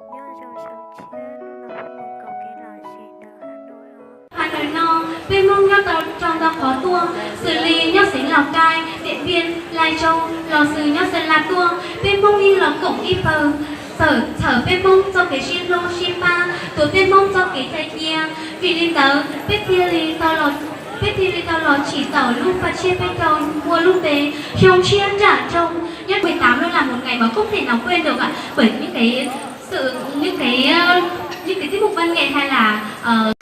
Nyob zoo sawv tshiab, hnub no peb mus koom kev lom zem ntawm Hà Nội os. Hà Nội no, peb Hmoob nyob tau rau ntau qhov tuaj, xws li nyob xeev Lào Cai, Điện Biên, Lai Châu, los xws nyob Sơn La tuaj, peb Hmoob yeej los koom ib pawg, txhawm, txhawm peb Hmoob txoj kev sib hlub sib pab, tuav peb Hmoob txoj kev cai cia. Vim li ntawd peb thiaj li tau los, peb thiaj li tau los tsim txom lub paj tshiab peb caug muaj lub npe Xyoo Tshiab Nram Nroog. Nyob mười tám nó là một ngày mà không thể nào quên được ạ, bởi những cái sự, những cái, ờ, những cái tiết mục văn nghệ hay là, ờ,